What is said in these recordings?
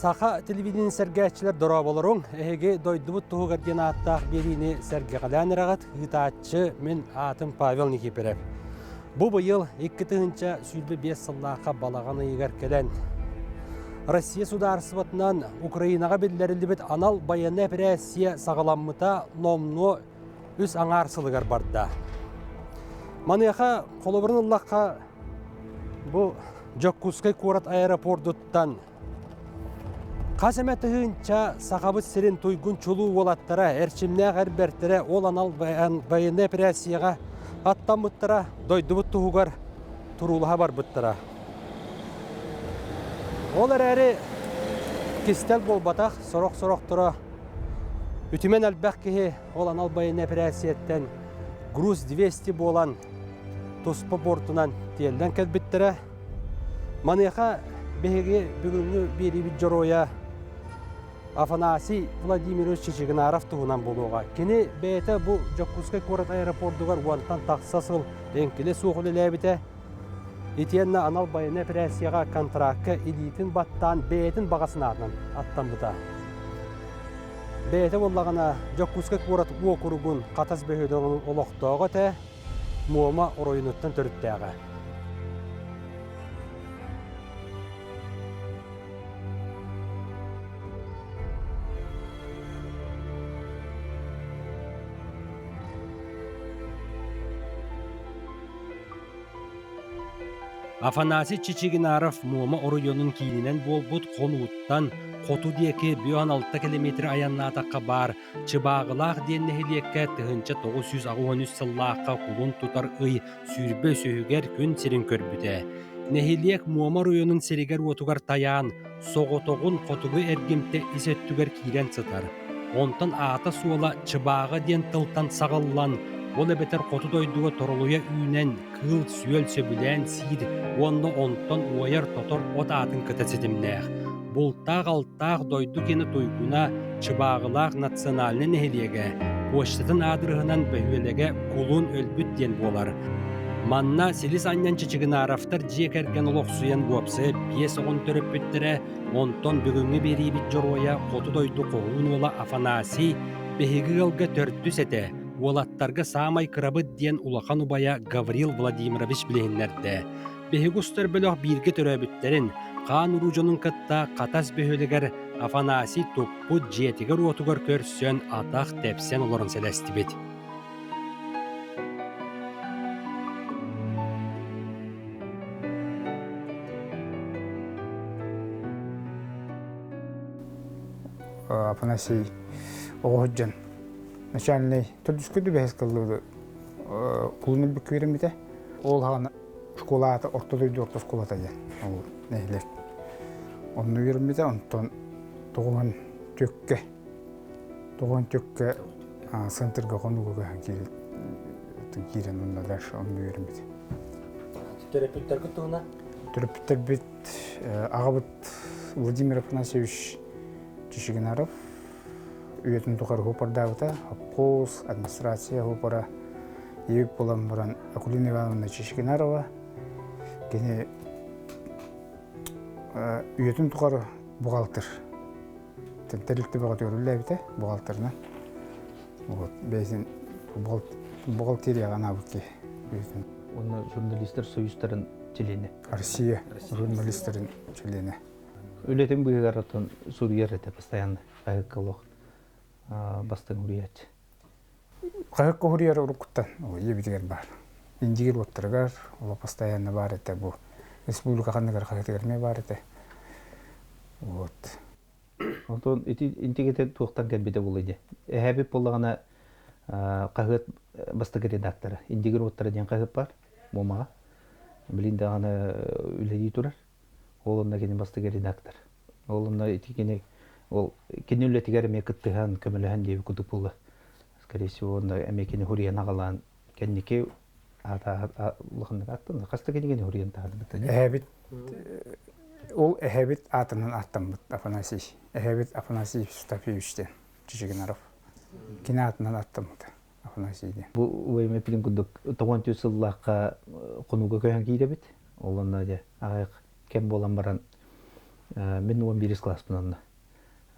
Саха телевидение сэргээччилэр дорооболоруҥ! Эһиги дойдубут туһугар диэн ааттаах биэриини сэргэҕэлээн эрэҕит. Ыытааччы мин аатым Павел Никифоров. Бу быйыл 2025 сыллаахха балаҕан ыйыгар кэлэн Россия судаарыстыбатынан Украинаҕа биллэриллибит анал байыаннай эпэрээссийэ саҕаламмыта номнуо үс аҥаар сылыгар барда. Маныаха холобурун ыллахха бу Дьокуускай куорат аэропордуттан хас эмэ тыһыынча Сахабыт сирин туйгун чулуу уолаттара, эрчимнээх эр бэртэрэ ол анал байыаннай эпэрээссийэҕэ аттаммыттара, дойдубут туһугар туруулаһа барбыттара. Ол эрээри кистэл буолбатах, сорох-сорохторо үтүмэн элбэх киһи ол анал байыаннай эпэрээссийэттэн груз 200 буолан туспа портунан тиэллэн кэлбиттэрэ. Маныаха биһиги бүгүҥҥү биэриибит дьоруойа Афанасий Владимирович Чичигинаров туһунан буолуоҕа. Кини бэйэтэ бу Дьокуускай куорат аэропордугар уонтан тахса сыл эҥкилэ суох үлэлээбитэ. Итиэннэ анал байыаннай эпэрээссийэҕэ контракка илиитин баттаан бэйэтин баҕа санаатынан аттаммыта. Бэйэтэ буоллаҕына Дьокуускай куорат уокуругун Хатас бөһүөлэгин олохтооҕо этэ, Муома оройуонуттан төрүттээҕэ. Афанасий Чичигинаров Муома оройуонун киининэн буолбут Хонууттан хоту диэки 56 километр айаннаатахха баар Чыбааҕылаах диэн нэһилиэккэ 1983 сыллаахха кулун тутар ый 23-үгэр күн сирин көрбүтэ. Нэһилиэк Муома оройуонун сиригэр-уотугар тайаан, соҕотоҕун хотугу эргимтэ ис өттүгэр киирэн сытар. Онтон аата-суола Чыбааҕы диэн тылтан саҕыллан, ол эбэтэр хоту дойдуга торолуйа үүнэн, кыыл-сүөл сөбүлээн сиир уонна онтон уойар-тотор от аатын кытта ситимнээх. Бултаах-алтаах дойду киэнэ туйгуна Чыбааҕылаах национальнай нэһилиэгэ почтатын аадырыһынан бөһүөлэгэ Кулун Өлбүт диэн буолар. Манна силис анньан Чичигинаровтар дьиэ кэргэн олохсуйан уопсайа биэс оҕону төрөппүттэрэ, онтон бүгүҥҥү биэриибит дьоруойа хоту дойду хоһуун уола Афанасий биһиги ыалга төрдүс этэ, уолаттарга саамай кырабыт диэн улахан убайа Гаврил Владимирович билиһиннэрдэ. Биһиги устар бөлөх бииргэ төрөөбүттэрин, хаан уруу дьонун кытта Хатас бөһүөлэгэр Афанасий туппут дьиэтигэр-уотугар көрсөн атах тэпсэн олорон сэлэстибит. Афанасий оҕо сылдьан начальнай төрдүскэ түбэһис кыллыбыт кулун өлбүккэ үөрэммитэ. Ол хаҕана школа аата орто дойду орто оскуолата диэн ол нэһилиэк. Онно үөрэммитэ, онтон тоҕуһан түөккэ тоҕуһан түөккэ центрга хонууга киирэн онно дальше онно үөрэммитэ. Төрөппүттэргит туһунан? Төрөппүттэрбит аҕабыт Владимир Афанасьевич Чичигинаров үйэтин тухары хопордаабыта. Хопкуос, администрация хопора ийэбит буолан баран Акулина Ивановна Чичигинарова кини үйэтин тухары бухгалтер. Тэрилтэ бөҕөтүгэр үлэлээбитэ бухгалтерынан. Вот, бэйэтин бухгалтерияҕа анаабыт киһи үйэтин. Уонна журналистар союзтарын чилиэнэ. Россия журналистарын чилиэнэ. Үлэтин быыһыгар оттон суруйар этэ постоянно хаһыакка олох бастыҥ уруйааччы. Хаһыакка уруйар уруккуттан ийэбитигэр баар. Индигир уоттарыгар олох постоянно баар этэ бу. Республика ханныгар хаһыатыгар эмиэ баар этэ. Вот. Онтон ити интигитэ туохтан кэлбитэ буолуой дии. Эһээбит буоллаҕына хаһыат бастакы редактора Индигир уоттара диэн хаһыат баар Муомаҕа. Билин даҕаны үлэлии турар. Ол онно кини бастакы редактор. Ол онно ити кини ол кини үлэтигэр эмиэ кыттыһан, көмөлөһөн диэбит курдук буолла. Скорее всего, онно эмиэ кини хуруйан аҕалаан кэнники аата улаханнык ааттанна. Хас да кинигини хуруйан таһаарбыта. Эһэбит ол эһэбит аатынан ааттаммыт Афанасий. Эһэбит Афанасий Евстафьевич диэн Чичигинаров. Кини аатынан ааттаммыта. Афанасий диэн. Бу убайым эппитин курдук 94 сыллаахха хонууга көһөн киирэбит. Ол онно дьэ аҕыйах кэм буолан баран Мин 11 класспын онно.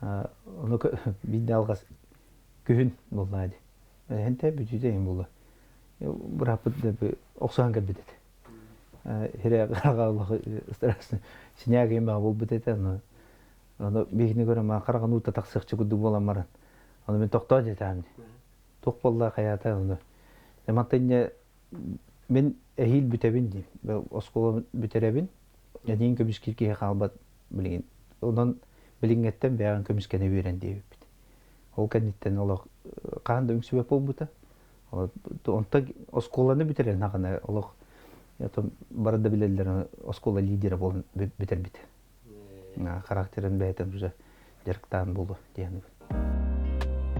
Ону биирдэ алҕас күһүн буоллаа дии. Хэнтэ бүтүүтэ иһин буолла. Бырааппыт охсуһан кэлбит этэ. Хире синяк имэҕэ буолбут этэ. Ону биһигини көрөн маа хараҕын уута тахсыахча курдук буолан баран. Ону мин тохтоо диэтэҕим дии. Туох буолла хайаата ону. Мантан инньэ мин эһиил бүтэбин дии. Оскуола бүтэрэбин. Эниин көмүскүүр киһи хаалбат билигин. Онон билиҥҥэттэн бэйэҕин көмүскэнэ үөрэн диэбиппит. Ол кэнниттэн олох хаһан да үҥсүбэт буолбута. Онтон оскуоланы бүтэрэн аҕана олох бары да билэллэр оскуола лидера буолан бүтэрбит. Характерын бэйэтин уже дьарыктаан буолуо диэн.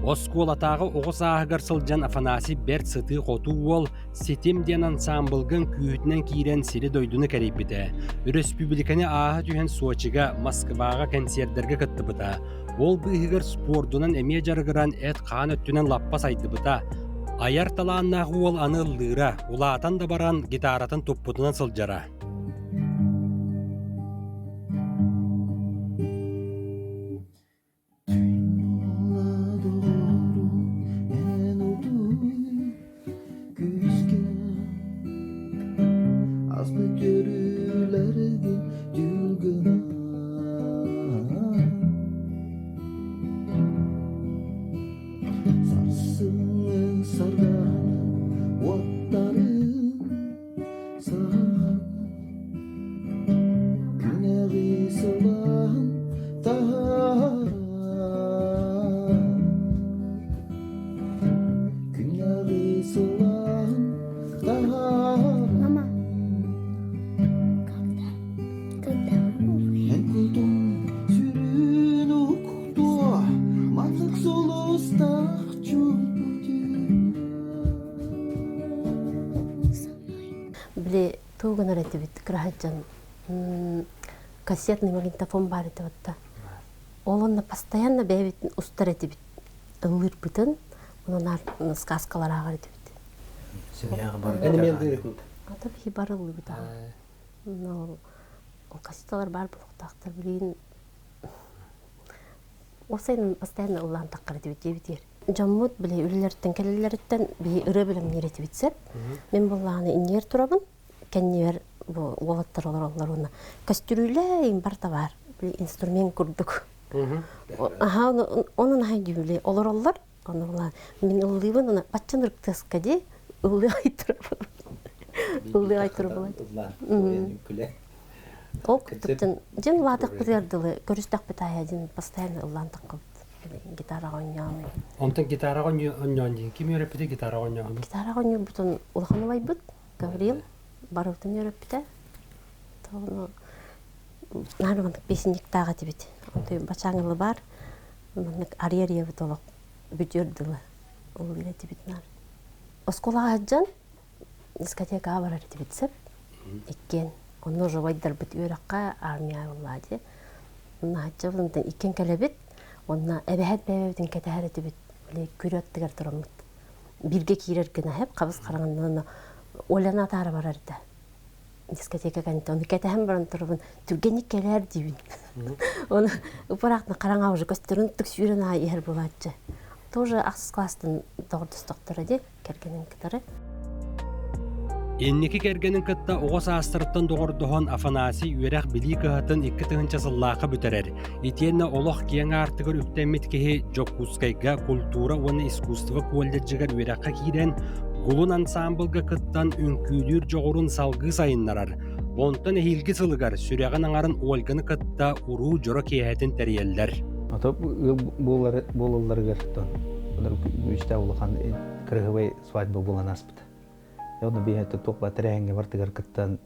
Оскуолатааҕы оҕо сааһыгар сылдьан Афанасий бэрт сытыы-хотуу уол «Ситим» диэн ансаамбылгын күүһүтүнэн киирэн сири-дойдуну кэрийбитэ. Өрөспүүбүлүкэни ааһа түһэн Сочига, Москваҕа кэнсиэрдэргэ кыттыбыта. Ол быыһыгар спордунан эмиэ дьарыгыран эт-хаан өттүнэн лаппа сайдыбыта. Айар талааннаах уол аны ыллыыра, улаатан да баран гитаратын туппутунан сылдьара. Мама, когда, когда Били тугу гынар этибит кыраһыдьан кассетный магнитофон баар этэ батта. Ол онно постоянно бэйэбитин устар этибит. Ыллыырбытын, онон сказкалар ааҕар этибит. Ата биһи бары ыллыыбыт аҕа. Но ол кассеталар баар буолуохтаахтар. Билигин ол сайын постоянно ыллаан таххар этибит диэбитигэр. Дьоммут били үлэлэриттэн кэлэллэриттэн биһи ырыа бэлэмниир этибит сөп. Мин буоллаҕына иннигэр турабын, кэннибэр бу уолаттар олороллор уонна көстүрүүлэ барыта баар били инструмент курдук. Аха онон аһай дьүүлэ олороллор. Ону була мин ыллыыбын уна баччан ырыктыаска ди ыллыы айтырабын. Ыллыы айтырабын. Ол курдуктан дьин улаатахпытыгар дылы көрүстэхпит аайы дьин постоянно ыллаан таххабыт. Гитараҕа оонньоон. Онтон гитараҕа оонньоон диин ким үөрэппитэ гитараҕа оонньоону? Гитараҕа оонньуурбутун улахан убайбыт Гаврил барыбытын үөрэппитэ. Тону наар маннык песенниктаах этибит. Онтон бачааҥылы бар маннык арыйа-арыйабыт олох бүтүөр дылы ыллыыр этибит наар. Оскуолаҕа сылдьан дискотекаҕа барар этибит сөп. Иккиэн. Онно уже убайдарбыт үөрэххэ армия ыллаа дии. Наһаччыбытын иккиэн кэлэбит. Онно эбэһэт бэйэбитин кэтэһэр этибит. Били күрүө аттыгар тураммыт. Бииргэ киирэр гына хэп хабыс хараҥанна Оляны атаара барар этэ. Дискотека кэнниттэн ону кэтэһэн баран турабын түргэнник кэлээр диибин. Оны ыпыраахтан хараҥа уже көстөрүн тык сүүрэн аайы иһэр буолааччы. Тоже ахсыс класстан доҕордостохторо дии кэргэнин кытары. Инники кэргэнин кытта оҕо саастарыттан доҕордоһон Афанасий үөрэх-билии кыһатын 2000 сыллаахха бүтэрэр. Итиэннэ олох киэҥ аартыгар үктэммит киһи Дьокуускайга культура уонна искусство колледжыгар үөрэххэ киирэн, Гулун ансаамбылга кыттан үҥкүүлүүр дьоҕурун салгыы сайыннарар. Онтон эһиилги сылыгар сүрэҕин аҥарын Ольганы кытта уруу дьоро киэһэтин тэрийэллэр. Ото ыал буолалларыгар үстээх улахан кырыһыбай свадьба буолан ааспыта. Онно биһиэхэ туох баар тэрээһиҥҥэ бартыгар кыттан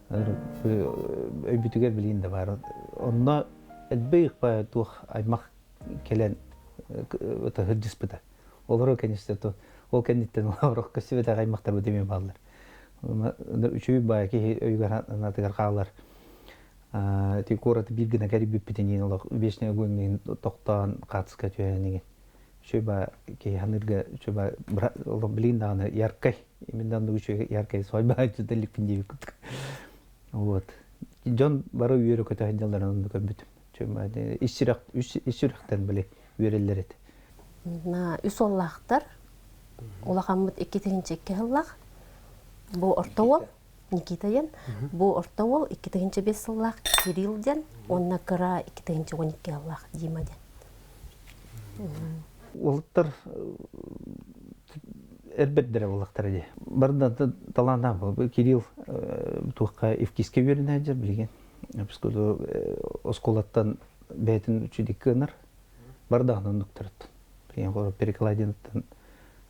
өйбүтүгэр билигин да баар. Онно элбэх туох аймах кэлэн сылдьыспыта. Олору кэннистэ ол кэнниттэн олорох көстүбэтэх аймахтарбыт эмиэ бааллар. Үчүгэй баай киһи өйүгэр санаатыгар хаалар. Ити куораты биир гына кэрийбиппитин олох вечный огонь тохтоон хаатыска түһэн игин. Үчүгэй баа киһи ханыырга үчүгэй баа олох билигин даҕаны яркай именно оннук үчүгэй яркай свадьба дьиттэликпин диэбит курдук. Вот. Дьон бары үөрэ-көтө сылдьалларын онно көрбүтүм. Ис сүрэх ис сүрэхтэн били үөрэллэр этэ. На үс уоллаахтар. Улахаммыт 2 тыһыынча 2 сыллаах. Бу орто уол Никита диэн. Бу орто уол 2005 сыллаах Кирилл диэн. Уонна кыра 2012 сыллаах Дима диэн. Уолаттар эрбэрдэрэ буоллахтара дии. Барда талааннаах Кирилл туохха ИВКИСкэ үөрэнээдьэр билигин. Оскуолаттан бэйэтин үчүгэй кыанар. Бардаҕын оннуктарыттан. Билигин перекладинаттан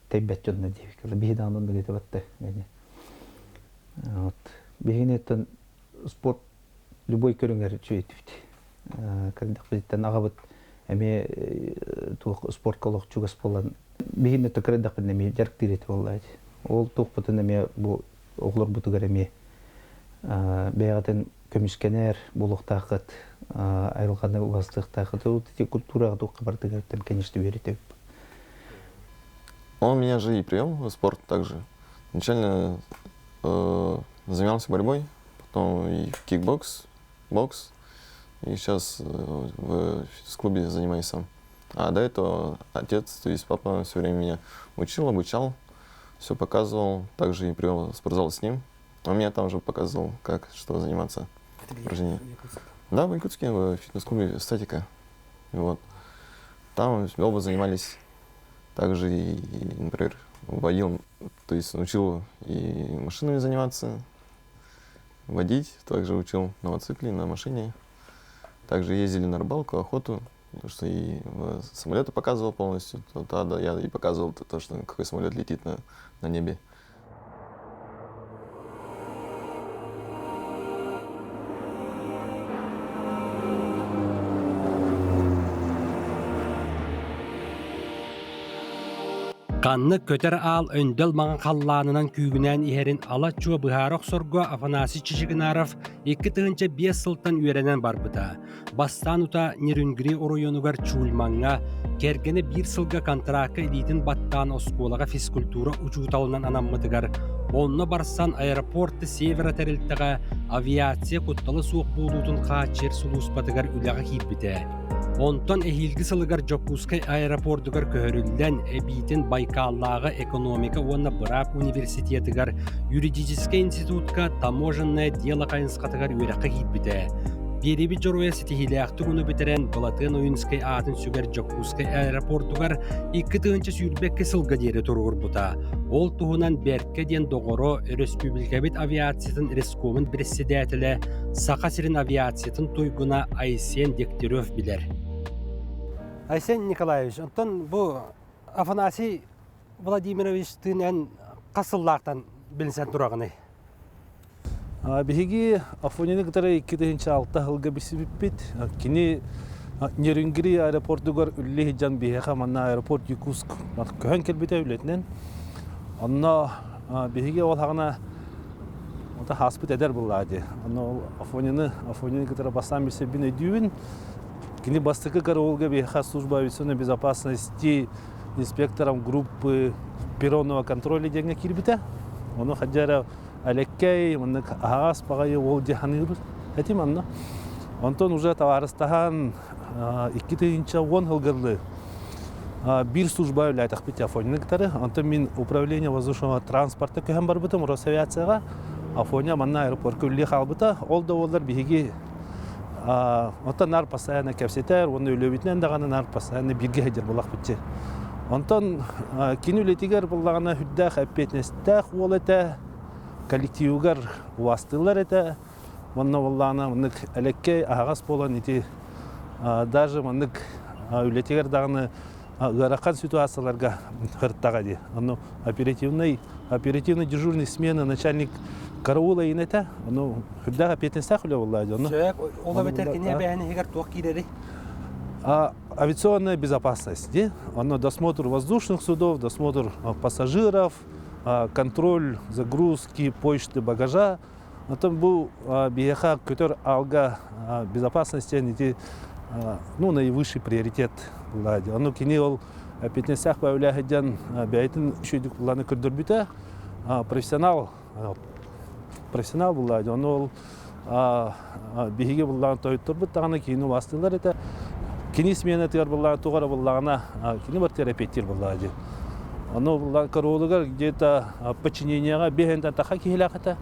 тэйбэт дьонно диэбиккэ. Биһи даҕаны оннук этэ батта. Вот. Биһигини оттон спорт любой көрүҥэр үчүгэйтибит. Кырдахпытыттан аҕабыт эмиэ туох спортка олох чугас буолан биһигини то кырдахпытын эмиэ дьарыктыыр этэ буоллаачы. Ол туохпутун эмиэ бу оҕолорбутугар эмиэ бэйэҕитин көмүскэнэр буолуохтааххыт, айылҕаны убастыахтааххыт. Вот эти культураҕа туохха барытыгар конечно үөрэтэбит. Он меня же и привел в спорт также. Вначале занимался борьбой, потом и в кикбокс, бокс, и сейчас в фитнес-клубе занимаюсь сам. А до этого отец, то есть папа все время меня учил, обучал, все показывал, также и привел в спортзал с ним. Он меня там же показывал, как, что заниматься. Упражнения. Да, в Якутске, в фитнес-клубе «Статика». Вот. Там оба занимались. Также и, например, водил, то есть учил и машинами заниматься, водить, также учил на мотоцикле, на машине. Также ездили на рыбалку, охоту, потому что и самолеты показывал полностью. То, да, я и показывал то, что какой самолет летит на небе. Ханнык көтөр аал өндөл маҥан халлаанынан күүгүнээн иһэрин ала-чуо быһаара охсорго Афанасий Чичигинаров 2005 сылтан үөрэнэн барбыта. Бастаан утаа Нерюнгри оройуонугар Чульмаҥҥа кэргэнэ биир сылга контракка илиитин баттаан оскуолаҕа физкультура учууталынан анаммытыгар, онно барсан аэропорт Севера тэрилтэҕэ авиация куттала суох буолуутун хааччыйар сулууспатыгар үлэҕэ киирбитэ. Онтон эһиилги сылыгар Дьокуускай аэропордугар көһөрүллэн, эбиитин Байкаллааҕы экономика уонна быраап университетыгар юридическай институтка таможенное дело хайысхатыгар үөрэххэ киирбитэ. Биэриибит дьоруойа ситиһиилээхтик ону бүтэрэн, Былатыан Ойуунускай аатын сүгэр Дьокуускай аэропордугар 2022 сылга диэри туруорбута. Ол туһунан Бэркэ диэн доҕоро, өрөспүүбүлүкэбит авиациятын рескомун председателэ, Саха сирин авиациятын туйгуна Айсен Дегтярев билэр. Айсен Николаевич, онтон бу Афанасий Владимировичтыын эн хас сыллаахтан билсэн тураҕыный? Биһиги Афонины кытары 2006 сылга билсибиппит. Кини Нерюнгри аэропордугар үлэлии сылдьан биһиэхэ манна аэропорт Якутск көһөн кэлбитэ үлэтинэн. Онно биһиги ол хаҕына Ота хааспыт эдэр буллаа дии. Онно ол Афонины, Афонины кытары бастаан билсэрбин өйдүүбүн. Кини бастакы караулга биһиэхэ служба авиационной безопасности инспектором группы перронного контроля диэҥҥэ киирбитэ. Ону хадьара Алеккэй, маннык аһаҕас баҕайы уол дии саныыбыт этим онно. Онтон уже табаарыстаһан 2010 сылгырлыы биир служба үлэлээтэхпит Афонины кытары. Онтон мин управление воздушного транспорта көһөн барбытым Росавиацияҕа. Афоня манна аэропортка үлэлии хаалбыта. Ол да буоллар биһиги оттон наар постоянно кэпсэтэр уонна үлэбитинэн даҕаны наар постоянно бииргэ сылдьар буоллахпыт. Онтон кини үлэтигэр буллаҕына үрдээх эппиэтинэстээх уол этэ, коллективыгар убаастыыллар этэ. Манна буоллаҕына маннык элэккэй аһаҕас буолан ити даже маннык үлэтигэр даҕаны ыарахан ситуацияларга сырыттаҕа дии. Ону оперативный оперативный дежурный смена начальник караула иин этэ. Ону үрдээх эппиэтинэстээх үлэ буолла дии. Ону Ол эбэтэр кини эбээһинэһигэр туох киирэрий? Авиационная безопасность, ди. Оно досмотр воздушных судов, досмотр пассажиров, контроль загрузки почты, багажа. Оттон бу биһиэхэ көтөр аалга безопасность ити ну, наивысший приоритет буолла. Ону кини ол эппиэтинэстээх бэйэлээх бэйэтин үчүгүйдүк булланы көрдөрбүтэ. Профессионал профессионал буолла. Ону ол Биһиги буллаан тоһуттарбыт даҕаны кини убаастыыллар этэ. Кини сменатыгар буллаан туох эрэ буллаҕына кини барытыгар эпиэттиир буллаҕа дии. Ону буллаан караулугар где-то подчинениеҕа биэһинтэн таха киһилээх этэ.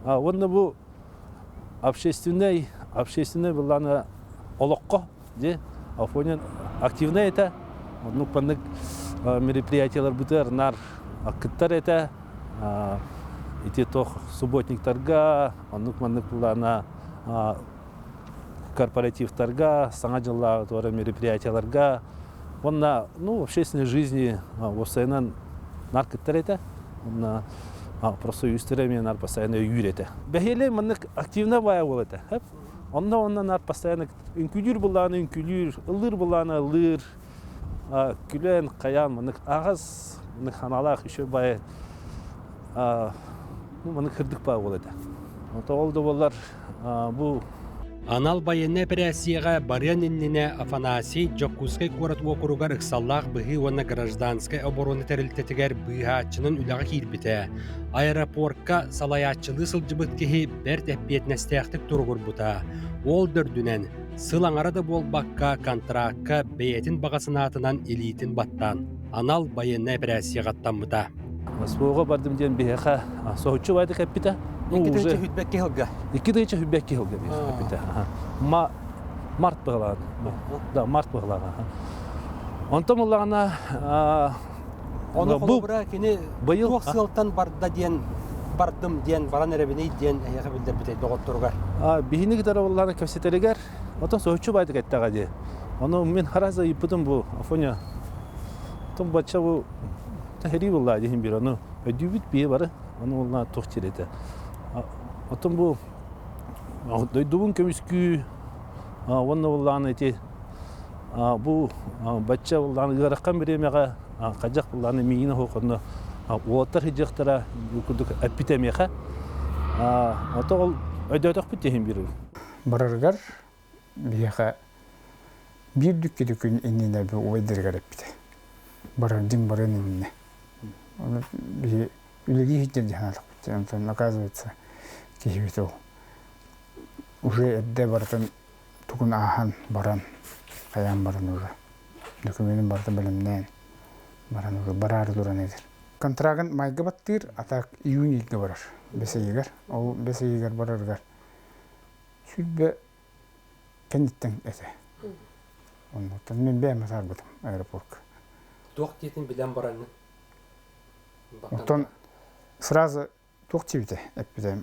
Уонна бу общественный общественный буллаана олоххо дии Афонин активный этэ. Оннук маннык мероприятиеларбытыгар наар кыттар этэ. Ити тох субботниктарга, оннук-маннык былаана корпоративтарга, саҥа дьыллааҕы туора мероприятиеларга уонна ну общественной жизни уопсайынан нар кыттар этэ. Уонна профсоюзтара эмиэ нар постоянно өйүүр этэ. Бэһиэлэй маннык активно баайа буол этэ. Онно онно нар постоянно үҥкүүлүүр былааны үҥкүүлүүр, ыллыыр былааны ыллыыр, күлэн хайаан маннык аҕас маннык ханаалаах еще баайа ну маннык кырдык баа буол этэ. Ол да буоллар бу Анал байыаннай эпэрээссийэҕэ барыан иннинэ Афанасий Дьокуускай куорат уокуругар ыксаллаах быһыы уонна гражданскай оборона тэрилтэтигэр быыһааччынан үлэҕэ киирбитэ. Аэропортка салайааччылыы сылдьыбыт киһи бэрт эппиэтинэстээхтик туругурбута. Ол да үрдүнэн, сыл аҥара да буолбакка контракка бэйэтин баҕа санаатынан илиитин баттаан, анал байыаннай эпэрээссийэҕэ аттаммыта. СВО-ҕа бардым диэн биһиэхэ соһуччу баайдык эппитэ. 2 тыһыынча сылга. 2 тыһыынча 22 сылга эппитэ. Март быһылаан. Да, март быһылаан. Онтон буллаҕына Ону холобура кини быйыл туох сыалтан барда диэн бардым диэн баран эрэбиний диэн эһиэхэ билдэрбитэй доҕотторугар. Биһини кытары буллаҕына кэпсэтэригэр отон соһуччу баайдык эттэҕэ дии. Ону мин хараас ыйыппытым бу Афоня. Отон бачча бу Тэһэрии буллаа диһин бир ону өйдүүбүт бие бары ону буллаа туох тирэтэ. Оттон бу дойдубун көмүскүү уонна буллаан эти бу бачча буллаан ыарахан бириэмэҕэ хадьах буллаан миигин оһохонно уолаттар сыдьыахтара курдук эппитэ миэхэ. Ото ол өйдөөтөхпүт диһин бир. Барарыгар биһиэхэ биир дүккү күн иннинэ бу убайдарыгар эппитэ. Барар дьиҥ барыан иннинэ. Ону биһи үлэлии сылдьар дии санаатахпыт. Онтон оказывается киһибит ол уже эрдэ барытын тугун ааһан баран хайаан баран уже докумуонун барытын бэлэмнээн баран уже бараары туран этэр. Контрагын майга баттыыр, а так июнь ыйга барар бэс ыйыгар. Ол бэс ыйыгар барарыгар сүүрбэ кэнниттэн этэ. Оннуттан мин бэйэм атаарбытым аэропортка. Туох диэтин билэн баран Оттон сразу туох диэбитэ эппитэ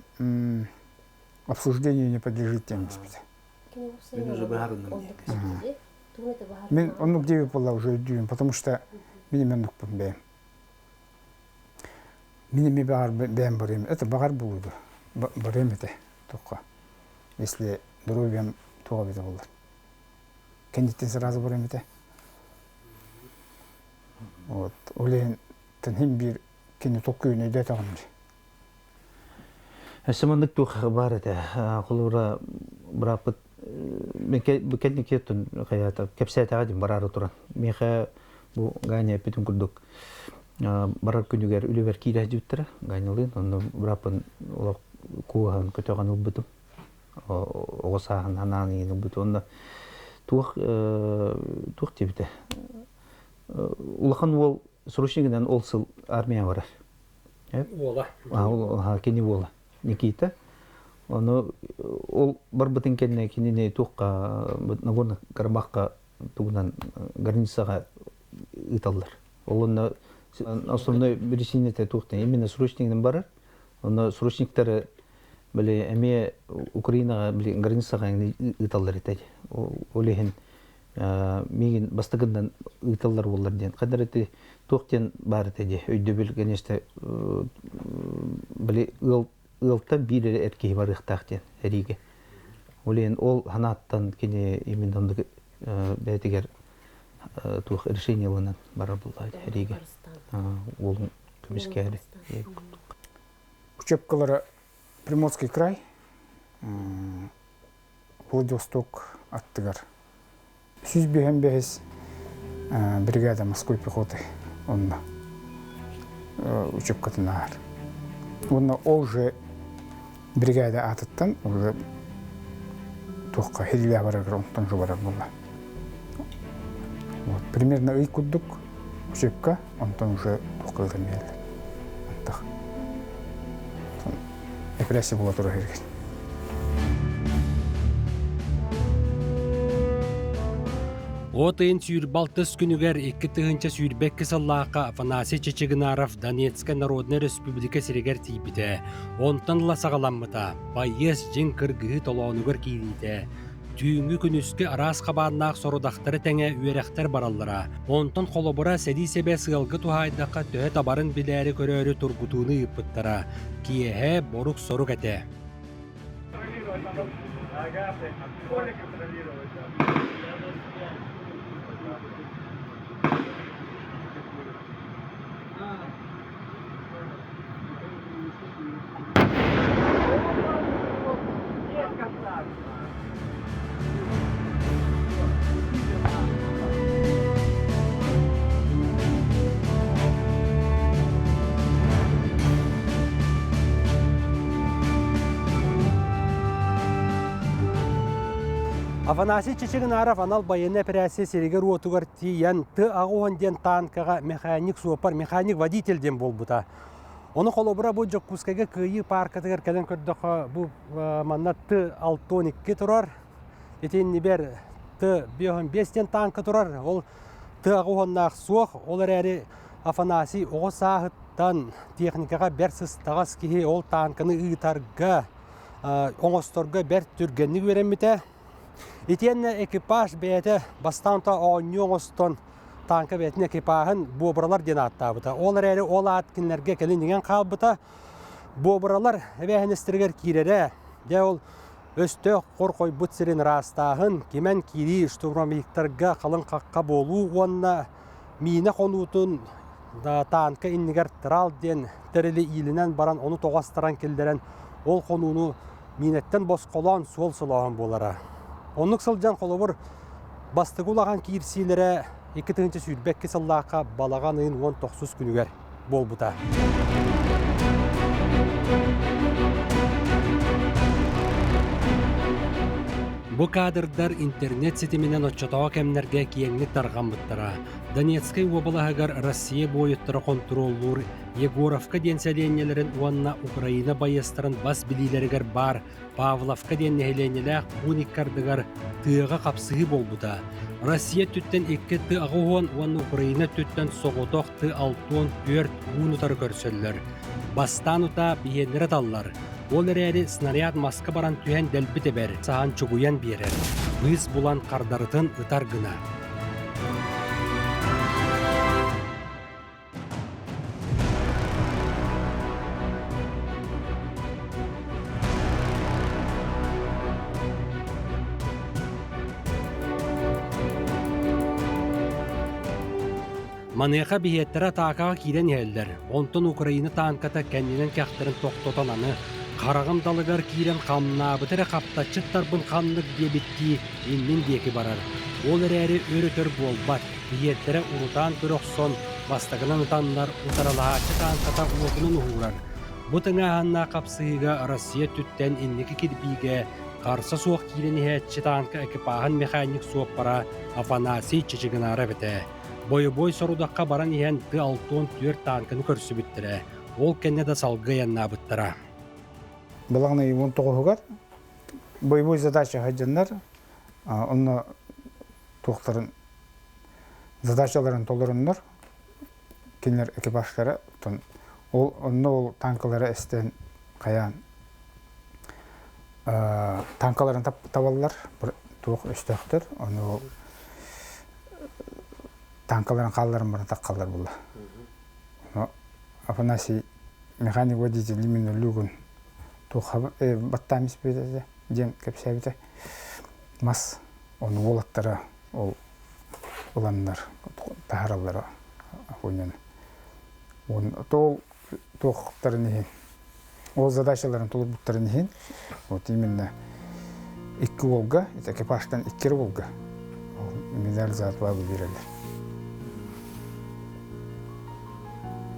обсуждению не подлежит диэн биспитэ. Мин уже быһаарынным диэн. Мин оннук диэбит буолла уже өйдүүбүн, потому что мин эмиэ оннукпун бэйэм. Мин эмиэ баҕар бэйэм барыам. Это баҕар буолуо барыам этэ туохха. Если здоровьем туох эбитэ буоллар. Кэнниттэн сразу барыам этэ. Вот. Ол иһин тэнһин биир кини толкуйун өйдөөтөҕүм дии. Өссө маннык туох баар этэ. Холобура, бырааппыт кэнники хайаата кэпсээтэҕэ дим бараары туран. Миэхэ бу Ганя эппитин курдук барар күнүгэр үлүбэр киирэ сылдьыбыттара Ганялыын. Онно бырааппын олох кууһан көтөҕөн ылбытым. Оҕо сааһын анаан иһин ылбыт. Онно туох туох диэбитэ улахан уол срочнигынан ол сыл армия барар. Уола. Кини уола Никита. Ону ол барбытын кэннэ кинини туохха Нагорно Карабахха тугунан границаҕа ыыталлар. Ол онно основной причина туохтан именно срочнигынан барар. Онно срочниктары били эмиэ Украинаҕа били границаҕа ыыталлар этэ. Ол иһин миигин бастакындан ыыталлар буоллар диэн. Ханна ити туох диэн баар этэ дии өйдөбүл конечно били ыал ыалтан биир эрэ эр киһи барыахтаах диэн эриигэ. Ол иһин ол ханааттан кини именно оннук бэйэтигэр туох решение ылынан барар буолла эриигэ. Уолун көмүскээри. Учебкалара Приморский край, Владивосток аттыгар. 155 бригада морской пехоты онно учебкатын ааһар. Уонна ол же Бригада аатыттан туохха хиллээ барар онтон барар буолла. Вот, примерно ый курдук учебка, онтон уже туохха ыытан биэрэллэр. Антах. Эпэрээссийэ буола турар иһигэр. От ыйын сүүрбэ күнүгэр 2022 сыллаахха Афанасий Чичигинаров Донецкай Народнай Республика сиригэр тиийбитэ. Онтон ыла саҕаламмыта байыас дьиҥ кыргыһыы толоонугар киириитэ. Түүҥҥү күнүскү араас хабааннаах сорудахтары тэҥэ үөрэхтэр бараллара. Онтон холобура сэрии сэбэ сыалга туһаайдахха төһө табарын билээри көрөөрү тургутууну ыыппыттара. Киэһэ борук-сорук этэ. Афанасий Чичигинаров анал байыаннай эпэрээссийэ сиригэр-уотугар тиийэн Т-80 диэн танкаҕа механик-суоппар, механик-водитель диэн буолбута. Ону холобура бу Дьокуускайга Кыайыы пааркатыгар кэлэн көрдөххө бу манна Т-62 турар. Ити иннибэр Т-55 диэн танка турар. Ол Т-80-наах суох. Ол эрээри Афанасий оҕо сааһыттан техникаҕа бэрт сыстаҕас киһи ол танканы ыытарга, оҥосторго бэрт түргэнник үөрэммитэ. Итиэннэ экипаж бэйэтэ бастаан оонньуу оҥостон танка бэйэтин экипаһын буобуралар диэн ааттаабыта. Ол эрээри ол аат кинилэргэ кэлин иҥэн хаалбыта. Буобуралар эбээһинэстэригэр киирэрэ. Дьэ ол өстөөх хор хойбут сирин ыраастааһын, кимэн киирии штурмовиктарга халыҥ хахха буолуу уонна миинэ хонуутун танка иннигэр трал диэн тэрили иилинэн баран ону тоҕо астаран киллэрэн ол хонууну миинэттэн босхолоон суол солооһун буолара. Оннук сылдьан холобур бастакы улахан киирсиилэрэ 2022 сыллаахха балаҕан ыйын 19 күнүгэр буолбута. Бу кадрдар интернет ситиминэн оччотооҕу кэмнэргэ киэҥник тарҕаммыттара. Донецкай уобалаһыгар Россия буойуттара хонтуруоллуур Егоровка диэн сэлиэнньэлэрин уонна Украина байыастарын бас билиилэригэр баар Павловка диэн нэһилиэнньэлээх пуун икки ардыгар тыаҕа хапсыһыы буолбута. Россия өттүттэн икки Т-80 уонна Украина өттүттэн соҕотох Т-64 уун утары көрсөллөр. Бастаан утаа биһиэннэрэ таллар. Ол эрээри снаряд маска баран түһэн дэлби тэбэр, саһан чугуйан биэрэр. Быыс булан хардарытын ытар гына. Маныаха биһиэттэрэ атаакаҕа киирэн иһэллэр, онтон Украина таанката кэннинэн кэхтэрин тохтотон аны хараҕын далыгар киирэн хамнаабыта эрэ хаптаччыттарбын ханнык диэбиттии иннин диэки барар. Ол эрээри өр-өтөр буолбат. Биһиэттэрэ урутаан көрө охсон, бастакынан ытаннар, утарылаһааччы таанката уотунан уһуурар. Бу тыҥааһыннаах хапсыһыыга Россия өттүттэн инники кирбиигэ харса суох киирэн иһээччи таанка экипаһын механик суоппара Афанасий Чичигинаров этэ. Бойобуой сорудахха баран иһэн Т-64 таанканы көрсүбүттэрэ. Ол кэннэ да салгыы айаннаабыттара. Балаҕан ыйын 19-угар боевой задача сылдьаннар, онно туохтарын задачаларын толороннор кинилэр экипажтара ол онно ол танкалара эстэн хайаан танкаларын табаллар туох өстөөхтөр ону ол танкаларын хаалларын баран таххаллар буолла Афанасий механик водитель именно люгун туох баттаан испит диэн кэпсээбитэ мас ону уолаттара ол ыланнар таһараллара Афоняны. Ол туохтарын иһин, ол задачаларын толорбуттарын иһин, вот именно икки уолга, экипажтан икки уолга медаль за отвагу биэрэллэр.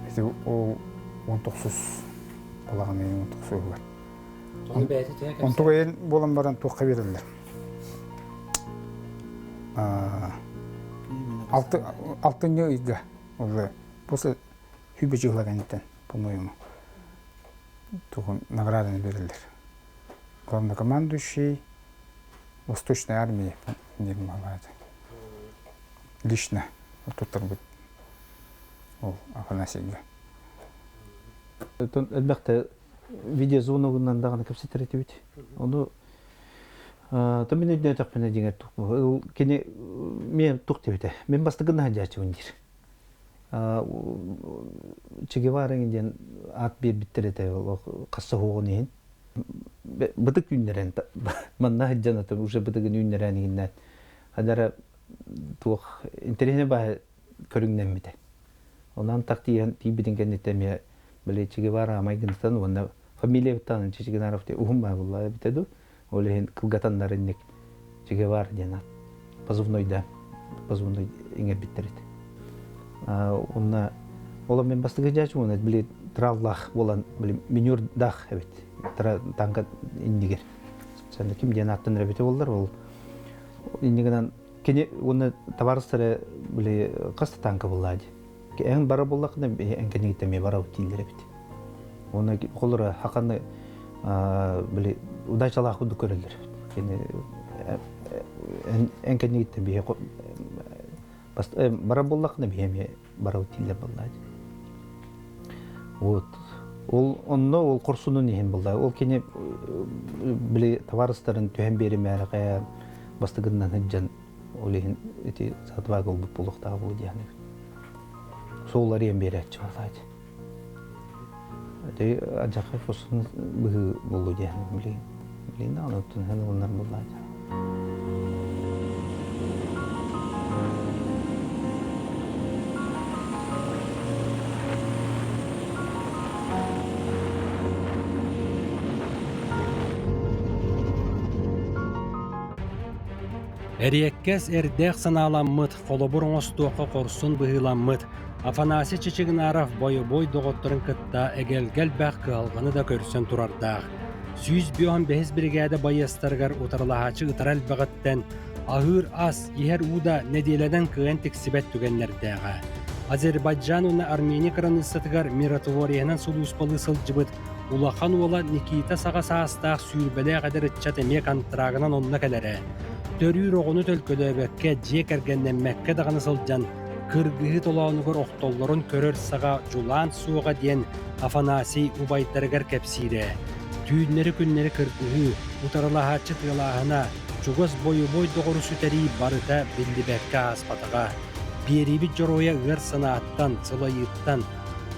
Ити ол 19 балаҕан ыйын 19 уһугар. Онтуга эн буолан баран туохха биэрэллэр? Алтынньы ыйга ол после хүбэ чыгыла кэнниттэн, по-моему, тугун награданы берилер. Главнокомандующий Восточной армии диэн баҕалаата. Лично туттарбыт ол Афанасийга. Элбэхтэ видеозвоногунан даҕаны кэпсэтэр этибит. Ону то мин өйдөөтөхпүнэ дьиҥэр кини мен тух диэбитэ. Мин бастакы наһадьааччыбын диир. Че Гевара диэн аат биэрбиттэр этэ хасса уһуоҕун иһин. Бытык үүннэрэн манна сылдьан атын уже бытыгын үүннэрэн иһиннээн хадара туох интэриэһинэй баһа көрүҥнэммитэ. Онон так тиийэн тиийбитин кэнниттэн эмиэ били Че Гевара майгынтан уонна фамилиябыттан Чичигинаров диэн уһун баа булла эбитэ дуу. Ол иһин кылгатаннар инник Че Гевара диэн аат позывнойда позывной иҥэрбиттэр этэ. Уонна ол мен бастакы дьаачы уонна били траллаах буолан били минердаах эбит танка иннигэр. Санда ким диэн ааттанар эбитэ боллар ол иннигинэн кини уонна табаарыстара били хас да танка буллаа ди. Эн бара буллахына эн кэннигиттэн эмиэ барабыт дииллэр эбит. Уонна холоро хаканы били удачалаах курдук көрөллөр. Кини эн кэннигиттэн биһи бара буллахына биһи эмиэ барабыт дииллэр буоллаа Вот. Ол онно ол хорсунун иһин булла. Ол кини били табаарыстарын түһэн биэримээрэҕэ бастыгыннан сылдьан ол иһин ити сатвага ылбыт буолуохтаах буолу диэн. Суолларыйан биэрээччи буоллаачы. Ити адьахай хорсун быһыы буолу диэн билигин. Билигин даҕаны оттон ылынар буоллаачы. Эриэккэс эрдээх санааламмыт, холобур оҥостуохха хорсун быһыыламмыт Афанасий Чичигинаров бойобуой доҕотторун кытта эгэлгэ элбэх кыһалҕаны да көрсөн турардаах. 155 биригээдэ байыастарыгар утарылаһааччы ытара элбэҕиттэн аһыыр ас, иһэр уу да нэдиэлэнэн кыайан тиксибэт түгэннэрдээҕэ. Азербайджан уонна Армения кыраныыссатыгар миротвориянан сулууспалыы сылдьыбыт улахан уола Никита саҕа саастаах сүүрбэлээх эдэр ыччат эмиэ контрагынан онно кэлэрэ. Төрүүр оҕону төлкөлөөбөккө, дьиэ кэргэннэммэккэ даҕаны сылдьан, кыргыһыы толоонугар охтоллорун көрөр саҕа дьулаан суоҕа диэн Афанасий убайдарыгар кэпсиирэ. Түүннэри-күннэри кыргыһыы, утарылаһааччы тыалааһына, чугас бойобуой доҕору сүтэрии барыта биллибэккэ ааспатаҕа. Биэриибит дьоруойа ыар санааттан, сылайыыттан,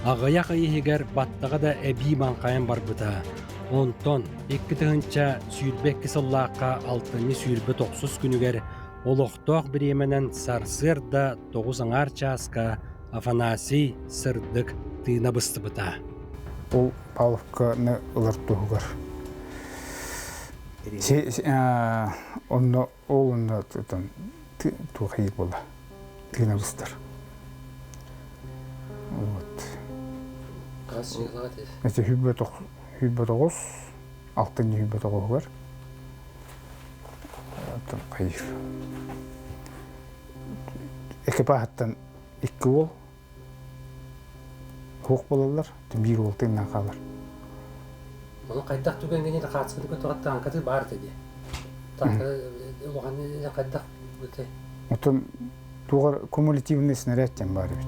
аҕыйах ый иһигэр баттаҕа да эбии маҥхайан барбыта. Онтон 2022 сыллаахха алтынньы 29 күнүгэр олохтоох бириэмэнэн сарсыарда 9 аҥаар чааска Афанасий сырдык тыына быстыбыта. Ол Павловканы ылар туһугар онно ол онно туох буола тыына быстар. Вот. Эти 29 алтынньы 29-угар хайыр. Экипажтан икки уол суох буолаллар, биир уол тыыннаах хаалар. Ону хайдах түгэҥҥэ хаацкыны көтөҕө тааҥкаты баар этэ дии. Тааҥка улахан хайдах Оттон туоҕар кумулятивный снаряд диэн баар эбит.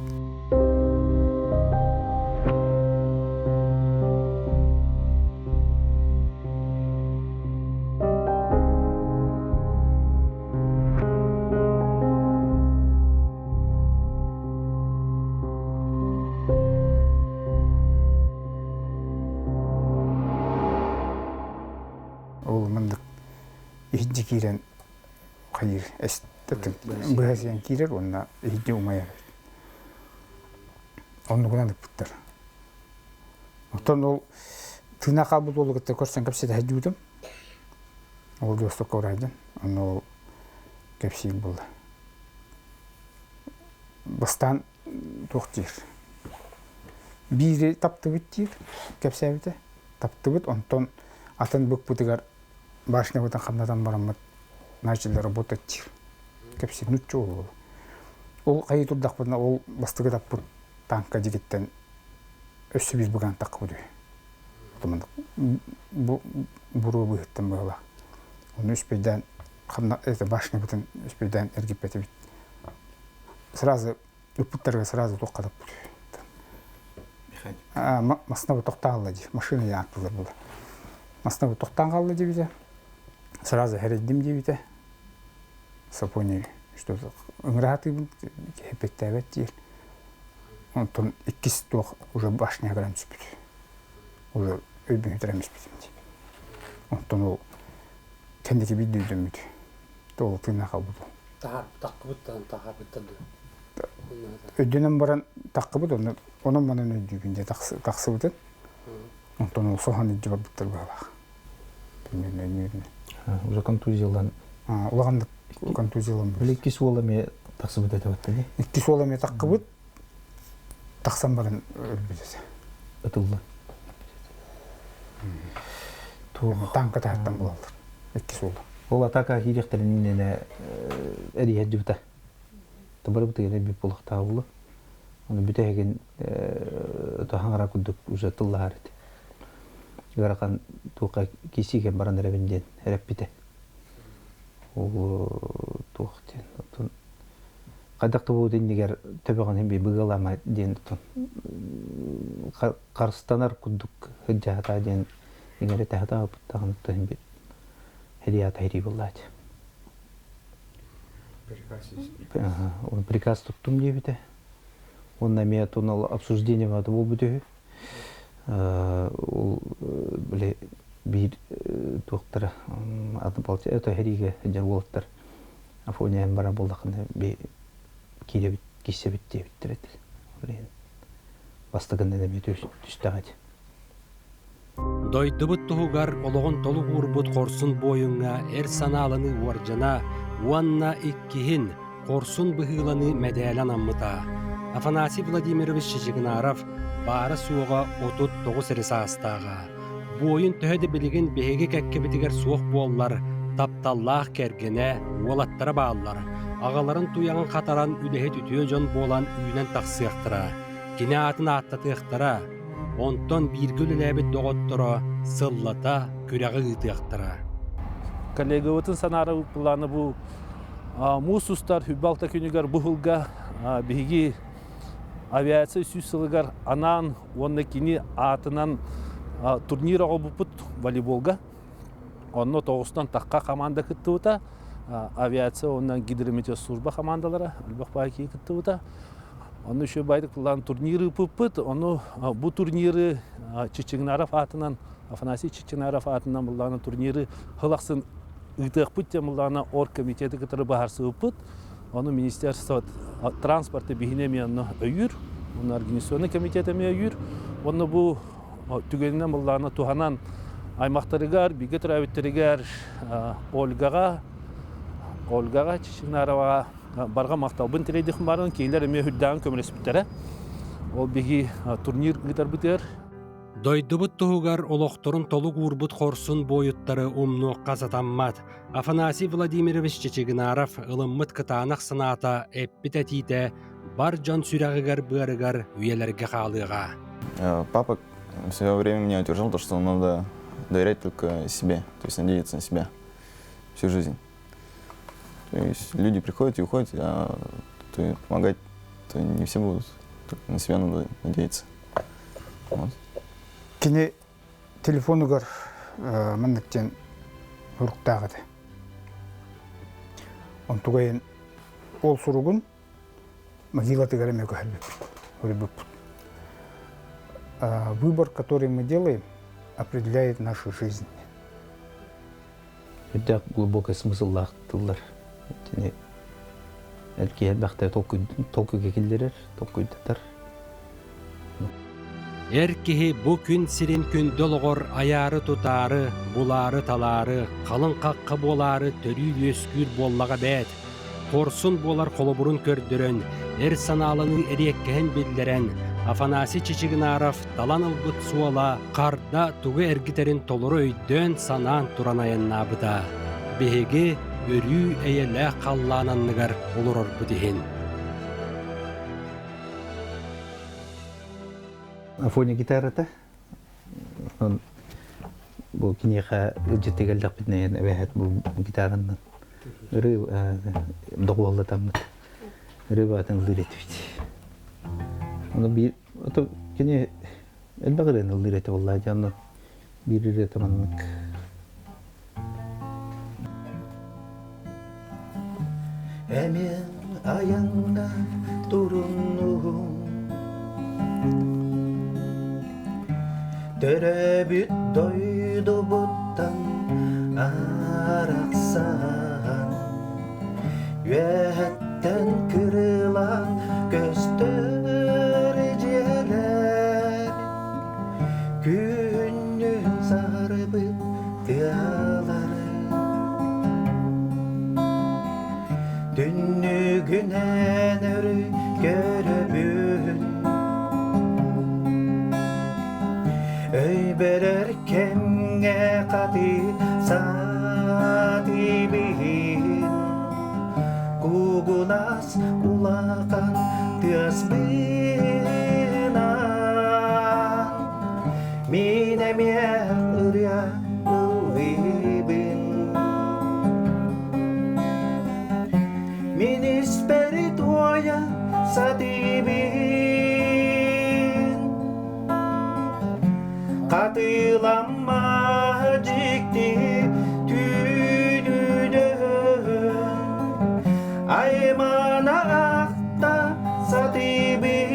Ол маннык иһирдьэ киирэн хайыыр быһа сиэн киирэр уонна иһирдьэ умайар эбит. Оннугунан ыппыттар. Оттон ол тыына хаалбыт уолу кытта көрсөн кэпсэтэ сылдьыбытым. Ол Владивостокка бараайдын. Онно ол кэпсиир буолла. Бастаан туох диир? Биири таптыбыт диир, кэпсээбитэ. Таптыбыт, онтон Атын быкпытыгар башнябытын хамнатан бараммыт начали работать диир. Кэпсиир нучча уол. Ол хайыы турдахпытына ол бастакы таппыт танка дьигиттэн өссө биир быгаан таххыбыт үһү. Бу буруо быыһыттан быһыылаах. Ону үспүйдээн хамна это башнябытын үспүйдээн эргиппэтибит. Сразу ыппыттарга сразу туохха таппыт Массына тохтаалла дии, машина яаттылар була. Массына тохтаан хаалла диэбитэ. Сразу хэрэйдим диэбитэ. Сапони что ыҥыраатыыбын эппиэттээбэт диир. Онтон иккис туох уже башня көрөн түспүт. Уже өйбүн сүтэрэн түспүтүм дии. Онтон ол кэнники биирдэ өйдөммүт. Ол тыына хаалбыт. Таһаар таххыбыттан таһаарбыттан дуо? Өйдөнөн баран таххыбыт онно онон манан өйдүүбүн дьэ тахсыбытын. Онтон ол соһон илдьэ барбыттар быһалаах. Уже контузиялан. Улахан контузиялан. Били иккис уол эмиэ тахсыбыт этэ баттани. Иккис уол эмиэ таххыбыт. Тахсан баран өлбүт этэ. Ытыллан. Танка таһыттан булаллар. Иккис уол. Ол атака киириэхтэрин иннинэ эрийэр Табарыбытыгар элбик буолуохтаах буолуо. Ону бүтэһигин хаҥара курдук уже тыллаһар этэ. Ыарахан туохха киирсиигэ баран эрэбин диэн эрэппитэ. Ол туох диэн оттон хайдах да буолбут иннигэр төбөҕүн би быгалаама диэн оттон харыстанар курдук сылдьаһата диэн иҥэрэ таһытаабыттаҕын оттон би хириата хирии буоллаачы. Приказ туттум диэбитэ. Уонна эмиэ тунал обсуждение баата буолбут үһү. Ол били биир туохтара аты это хэриигэ сылдьар уолаттар Афоняйын бара буоллахына би киирэбит киссэбит диэбиттэр этэ. Бастакынан эмиэ түстэҕэ ити. Дойдубут туһугар олоҕун толук уурбут хорсун буойуҥҥа эр санааланыы уордьана уонна иккиһин хорсун быһыыланыы мэдээлэ анаммыта. Афанасий Владимирович Чичигинаров баара-суоҕа 39 эрэ саастааҕа. Буойун төһө да билигин биһиги кэккэбитигэр суох буоллар, тапталлаах кэргэнэ, уолаттара бааллар. Аҕаларын туйаҕын хатаран үлэһит үтүө дьон буолан үүнэн тахсыахтара. Кини аатын ааттатыахтара, онтон бииргэ үлэлээбит доҕотторо сыллата күрэҕи ыытыахтара. Коллегабытын санаара былаана бу муус устар 26 күнүгэр бу сылга биһиги авиация сүүс сылыгар анаан уонна кини аатынан турнир оҕобуппут волейболга. Онно тоҕустан тахха команда кыттыбыта. Авиация уонна гидрометеослужба командалара элбэх баай киһи кыттыбыта. Онно еще байдык тыллаан турнир ыыппыппыт. Ону бу турниры Чичигинаров аатынан, Афанасий Чичигинаров аатынан буллаана турниры сыл ахсын ыытыахпыт диэн буллаана оргкомитеты кытары быһаарсыбыппыт. Ону министерство транспорта биһине эмиэ онно өйүүр, онно организационный комитет эмиэ өйүүр. Онно бу түгэнинэн буллаана туһанан аймахтарыгар, бииргэ төрөөбүттэригэр Ольгаҕа, Ольгаҕа Чичигинароваҕа барҕа махталбын тириэрдиэхпин баҕарабын. Кинилэр эмиэ үрдээҕин көмөлөспүттэрэ. Ол биһиги турнир ыытарбытыгар Дойдубут туһугар олохторун толук уурбут хорсун буойуттары умнуохха сатаммат. Афанасий Владимирович Чичигинаров ылыммыт кытаанах санаата, эппит этиитэ бар дьон сүрэҕигэр-быарыгар үйэлэргэ хаалыаҕа. Папа в свое время меня утверждал, то, что надо доверять только себе, то есть надеяться на себя всю жизнь. То есть люди приходят и уходят, а то помогать то не все будут. Только на себя надо надеяться. Вот. Кини телефонугар маннык диэн суруктаах этэ. Онтугайын ол суругун могилатыгар эмиэ көһөрбүппүт. Выбор, который мы делаем, определяет нашу жизнь. Үрдээх глубокий смысллаах тыллар. Итини эркиһи элбэхтэ толкуйга киллэрэр, толкуйдатар. Эр киһи бу күн сирин күндү олоҕор айаары-тутаары, булаары-талаары, халыҥ хахха буолаары төрүү-үөскүүр буоллаҕа эбээт. Хорсун буолар холобурун көрдөрөн, эр санааланыы эриэккэһин биллэрэн, Афанасий Чичигинаров талан ылбыт суола харда тугу эргитэрин толору өйдөөн-санаан туран айаннаабыта. Биһиги өрүү эйэлээх халлаан анныгар олорорбут иһин. Афоня гитарата бу киниэхэ ыдьыты кэллэхпитинэ эбэһэт бу гитараннан ырыы доҕуһаллатаммыт ырыы баатын ыллыыр этибит. Ону биир ото кини элбэх ырыаны ыллыыр этэ буоллаа дьэ онно биир ырыата маннык Эмиэ айаҥҥа туруннугум Төрөөбүт дойдубуттан арахсан Үөһэттэн кырылаан көстөр дьиэлэр Күннүн сарбыт тыалары Түннүгүнэн өрү көрөбүн Өйбөрөр кэмҥэ хатыы саатыыбын Кугунас улахан тыаспынан Мин эмиэ ырыа ыллыыбын Мин испэр туойа сатыыбын Хатыламма дьикти түүнүнэн Аймана ахта сатыыбын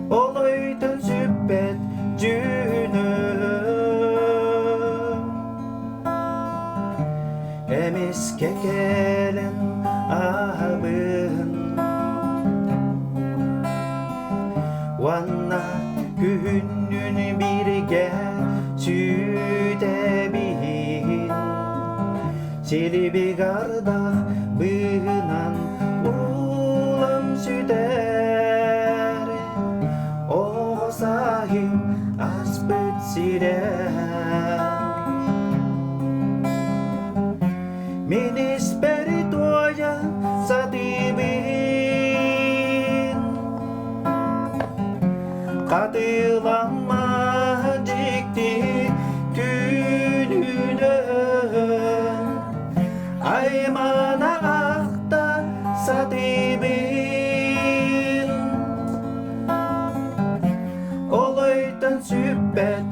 Олойтон сүппэт дьүнүм Эмискэ кэлэн аһабын Уонна күһүннүн бииргэ сүтэбин Силибиг ардах быыһынан улам сүтэр Оҕо сааһым аспыт сирэ Мин испэр туойа сатыыбын Хатыламма дьикти түүнүнэн Аймана ахта сатыыбын Олойтон сүппэт.